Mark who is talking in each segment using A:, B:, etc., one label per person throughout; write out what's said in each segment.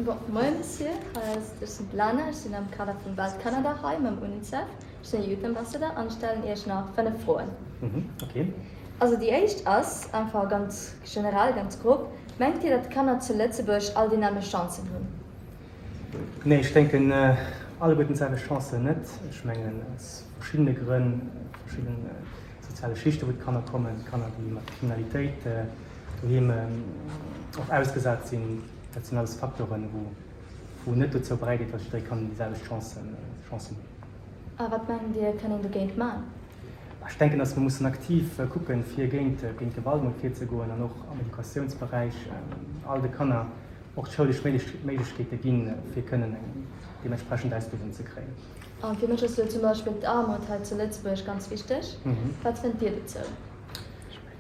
A: Bon, moie Monsieur, hei ass, ech sinn d'Lana, ech sinn am Kader vum Weltkannerdag hei mam UNICEF. Ech sinn Youth Ambassador an ech stellen Iech nach 5 Froen.
B: Ok.
A: Also déi éischt ass einfach ganz generell, ganz grob, Mengt Dir, datt d'Kanner zu Lëtzebuerg all déi nämmlecht Chancen hunn?
B: Nee, ech denken alleguerten d'selwecht Chancen net. Ech mengen aus verschiddene Grënn, verschiddene soziale Schichte wou d'Kanner kommen, Kanner déi mat Kriminalitéit doheem och ausgesat sinn, dat sinn alles Facteuren wou net dozou bäidréit, datt jidderee kann déi selwecht Chancen hunn.
A: A wat mengt Dir, kann een dogéint man?
B: Ech denken, datt mer mussen aktiv kucken, fir géint Gewalt mol virzegoen an och am Educatiounsberäich all de Kanner och d'schoulesch Méiglechkeete ginn, fir kënnen eng deementsprechend Ausbildung ze kréien.
A: A fir mech ass jo zum Beispill d'Aarmut hei zu Lëtzebuerg ganz wichteg. Wat fënnt Dir dozou?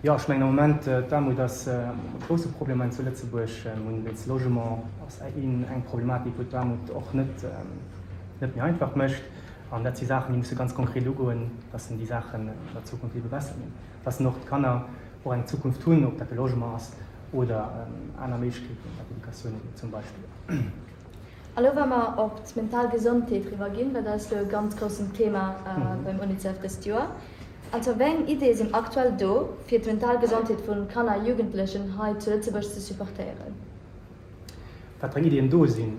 B: Jo, ech mengen am Moment, d'Aarmut ass e grousse Problem hei zu Lëtzebuerg. Mir hunn wéinst Logement ass eng Problematik, wou d'Aarmut och net net méi einfach mécht. An dat si Saachen, déi musse ganz konkret ugoen, dass en déi Saachen an der Zukunft ebe besser ginn, dass en och d'Kanner och eng Zukunft hunn, ob dat de Logement ass oder aner Méiglechkeeten, wat d'Educatioun ugeet zum Beispill.
A: A lo wa mer op d'mental Gesondheet riwwer ginn, dat ass jo e ganz groussen Thema beim UNICEF dëst Joer. An zwar, wéi eng Ideeë sinn aktuell do, fir d'mental Gesondheet vu Kanner a Jugendlechen hei zu Lëtzebuerg ze supportéieren?
B: Wat fir eng Ideeën do sinn?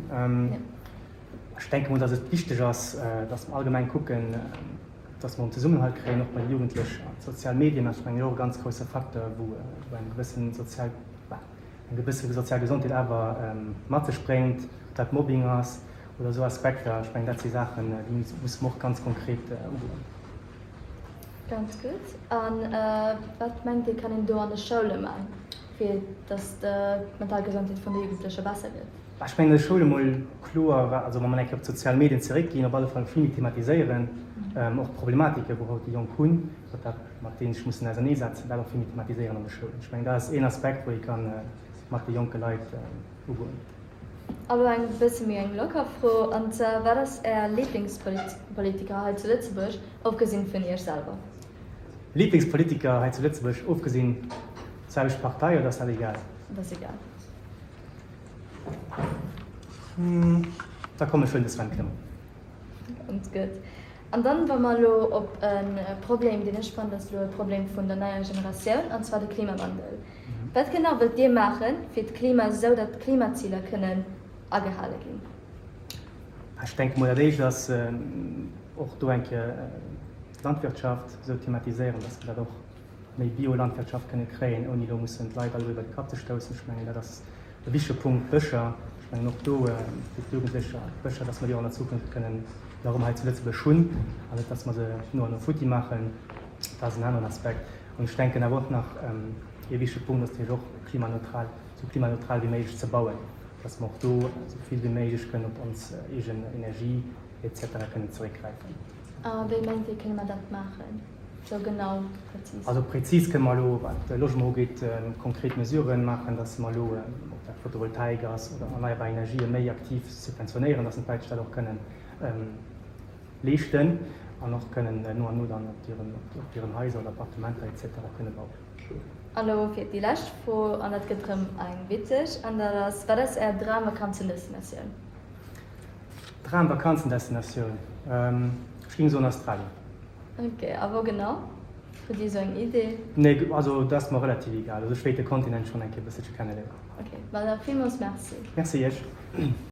B: Ech denke mol, dass et wichteg ass, dass mer allgemeng kucken, dass mer en Zesummenhalt kréien, och bei de Jugendlechen. An d'sozial Medien ass, mengen ech, och e ganz grousse Facteur, wou eng gewëssen sozial, eng gewësse sozial Gesondheet awer mat sech bréngt, ob dat Mobbing ass oder esou Aspekter. Ech mengen, dat si Saachen, déi musse mer och ganz konkret ugoen.
A: Ganz gutt. A wat mengt Dir, kann een do an de Schoule man, fir dass d'mental Gesondheet vun de Jugendleche besser gëtt?
B: Ech mengen, ech huele mol kloer, also wa mer eng Kéier op d'sozial Medien zeréckginn, op alle Fall vill méi thematiséieren, och d'Problematike wou haut déi Jonk hunn, mat dat, mat deenen sech mussen auserneesetzen, dat och vill méi thematiséieren an de Schoulen. Ech mengen, dat ass een Aspekt, wou ee ka mat de jonke Leit ugoen.
A: A lo eng bësse méi eng locker Fro, an zwar, Wat ass Är Liblingspolitiker hei zu Lëtzebuerg, ofgesinn vun Iech selwer?
B: Liblingspolitiker hei zu Lëtzebuerg, ofgesinn, d'selwecht Partei, oder ass dat egal?
A: Dat ass egal.
B: Da komm ech huelen de Sven Clement.
A: Ganz gutt. An dann, wa mer elo op e Problem, deen ech fannen, ass elo e Problem vun der neier Generatioun, an zwar de Klimawandel. Wat genau wëllt Dir maachen, fir d'Klima, esou datt d'Klimaziler kënnen agehale ginn?
B: Ech denke mol, dat Éischt ass och do eng Kéier d'Landwirtschaft esou thematiséieren, datt mer dat och méi Biolandwirtschaft kënne kréien, ouni elo mussen d'Leit alleguer iwwer de Kapp ze stoussen. Ech mengen, dat ass e wichtege Punkt. D'Bëscher, ech mengen och do fir d'Jugendlecher, d'Bëscher, dass mer déi och an der Zukunft kënnen nach ëmmer hei zu Lëtzebuerg hunn an net, dass mer se no an no futti maachen. Dat ass en aneren Aspekt. An ech denken awer och nach, ee wichtege Punkt ass natierlech och klimaneutral, esou klimaneutral wéi méiglech ze bauen, dass mer och do esou vill wéi méiglech kënnen op ons eegen Energie et cetera kënnen zeréckgräifen.
A: A wéi mengt Dir, kënne mer dat maachen? Sou genau, prezis?
B: Also prezis kënne mer elo, wat de Logement ugeet, konkret Mesuren maachen, dass mer elo, ob dat Photovoltaik ass oder erneierbar Energien, méi aktiv subventionéieren, dass d'Leit sech dat och kënnen leeschten an och kënnen no an no dann op hiren, op hiren Haiser oder Appartementer et cetera kënne bauen.
A: An elo fir déi lescht Fro, an dat gëtt erëm eng witzeg, an dat ass, Wat ass Är Dramvakanzendestinatioun?
B: Dramvakanzendestinatioun? Ech géing soen Australien.
A: Ok, a wou genau? Hutt Dir esou eng Idee?
B: Nee, also dat ass mer relativ egal. Also ech wéilt de Kontinent schonn eng Kéier e bësselche kenneléieren.
A: Ok, ma da villmools Merci.
B: Merci Iech.